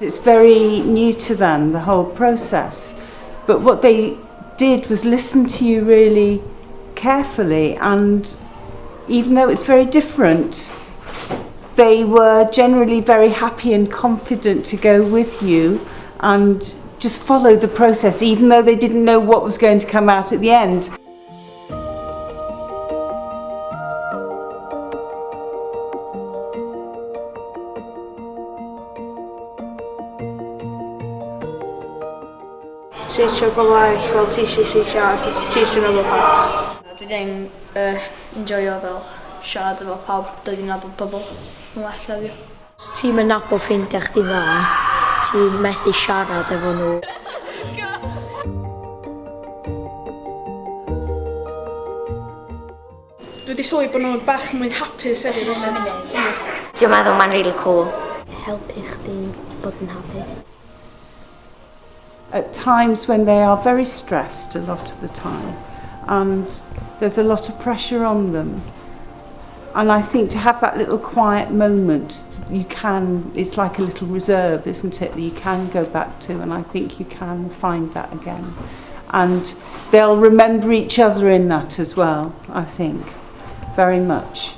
It's very new to them, the whole process. But what they did was listen to you really carefully, and even though it's very different, they were generally very happy and confident to go with you and just follow the process, even though they didn't know what was going to come out at the end. Treatio bobl eraill fel ti eisiau treatio a jyst treatio nhw efo parch. Dwi 'di enjoio fel siarad efo pawb, dod i nabod pobl yn well heddiw. Os ti'm yn nabod ffrindiau chdi'n dda, ti methu siarad efo nhw. Dwi wedi sylwi bod nhw'n bach mwy hapus heddiw rywsut. Dwi'n meddwl mae'n really cool. Helpu chdi bod yn hapus. At times when they are very stressed a lot of the time and there's a lot of pressure on them. And I think to have that little quiet moment, you can, it's like a little reserve, isn't it, that you can go back to, and I think you can find that again. And they'll remember each other in that as well, I think, very much.